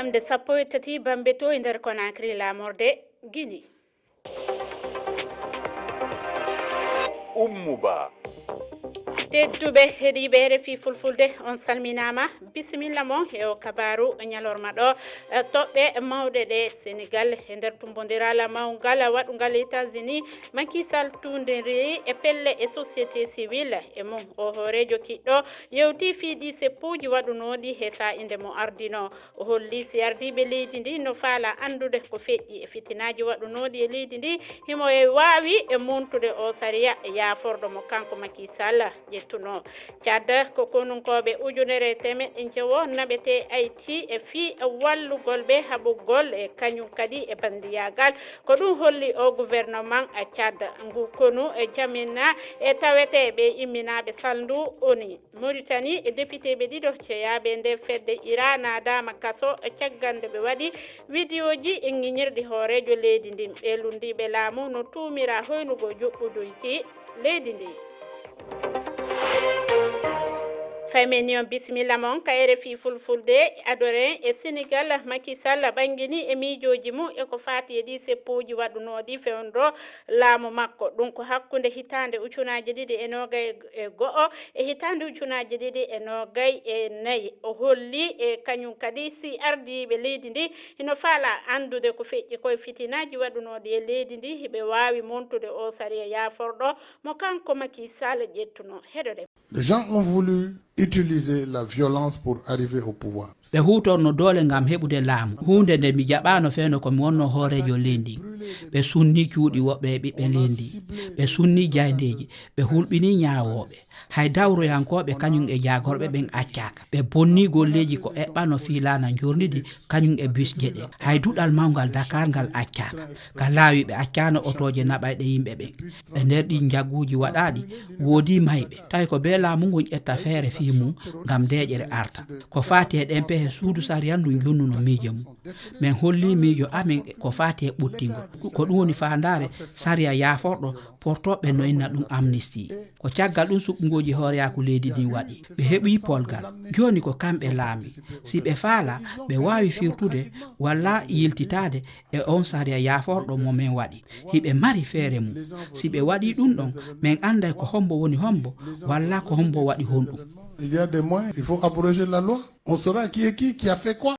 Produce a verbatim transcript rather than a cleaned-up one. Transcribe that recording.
Nde sappo e tati bambe to e nder Conakry, laamorde Guinée. Ummu Ba. Tedduɓe heɗiiɓe R F I Fulfulde, on salminaama. Bisimilla mon e o kabaaru ñalorma ɗo. Eh, toɓɓe mawɗe ɗe Senegal e nder tumbondiral mawngal waɗungal États-Unis, Macky Sall tuundiri e pelle e société civile e mum. O hooreejo kiɗɗo yewti fii ɗi seppuuji waɗunooɗi he saa'inde mo ardino. O holli si ardiiɓe leydi ndi no faala anndude ko feƴƴi e fitinaaji waɗunooɗi e leydi ndi, himo e waawi e montude o sariya yaaforɗo mo kanko Macky Sall ƴettuno. Tchad, ko konunkooɓe ujunere e teemeɗɗe njewo naɓetee Haïti e fii wallugol ɓe haɓugol e kañum kadi e bandiyaagal. Ko ɗum holli o gouvernement Tchad. Ngu konu e jamina e tawetee ɓe imminaaɓe salndu ONU. Mauritanie, e depiteeɓe ɗiɗo jeyaaɓe e nder fedde ira naadaama kaso caggal nde ɓe waɗi widiyooji e ŋiñirɗi hooreejo leydi ndin. Ɓee lunndiiɓe laamu no tuumiraa hoynugol joɓɓuduuki leydi ndin. Faymen ni on bisimilla mon ka R F I Fulfulde. Adoren e Senegal, Macky Sall ɓanngini e miijooji mum e ko faati e ɗii seppuuji waɗunooɗi fewndo laamu makko. Ɗum ko hakkunde hitaande ujunaaji ɗiɗi e noogay e go'o e hitaande ujunaaji ɗiɗi e noogay e nayi. O holli e kañum kadi si ardiiɓe leydi ndi hino faala anndude ko feƴƴi koye fitinaaji waɗunooɗi e leydi ndi, hiɓe waawi montude o sariya yaaforɗo mo kanko Macky Sall ƴettuno. Heɗoɗen. Les gens ont voulu utiliser la violence pour arriver au pouvoir. Ɓe huutorno doole ngam heɓude laamu, huunde nde mi jaɓaano fewndo ko mi wonno hooreejo leydi. Ɓe sunni cuuɗi woɓɓe e ɓiɓɓe leydi. Ɓe sunni jaayndeeji, ɓe hulɓini ñaawooɓe. Hay dawroyankooɓe kañum e jaagorɓe ɓen accaaka. Ɓe bonni golleeji ko eɓɓano fii laana njoorndi kañum e bisje ɗen. Hay duɗal mawngal Dakar ngal accaaka. Ka laawi ɓe accaano otooje naɓayɗe yimɓe ɓen. E nder ɗin njaguuji waɗaaɗi, woodii mayɓe. Tawi ko bee laamu ngun ƴetta feere fii mum ngam deeƴere arta. Ko faati e ɗen pehe suudu sariya ndun junnuno miijo mum. Men hollii miijo amen ko faati e ɓuttingol. Ko ɗum woni faandaare sariya yaaforɗo portooɓe no inna ɗum amnistie. Ko caggal ɗum suɓngooji hooreyaaku leydi ndin waɗi. Ɓe heɓii polgal. Jooni ko kamɓe laamii. Si ɓe faalaa, ɓe waawi firtude walla yiltitaade e on sariya yaaforɗo mo men waɗi. Hiɓe mari feere mum. Si ɓe waɗii ɗum ɗon, men annday ko hombo woni hombo walla ko hombo waɗi honɗum. Il y a des moyens, il faut abroger la loi. On saura qui est qui, qui a fait quoi.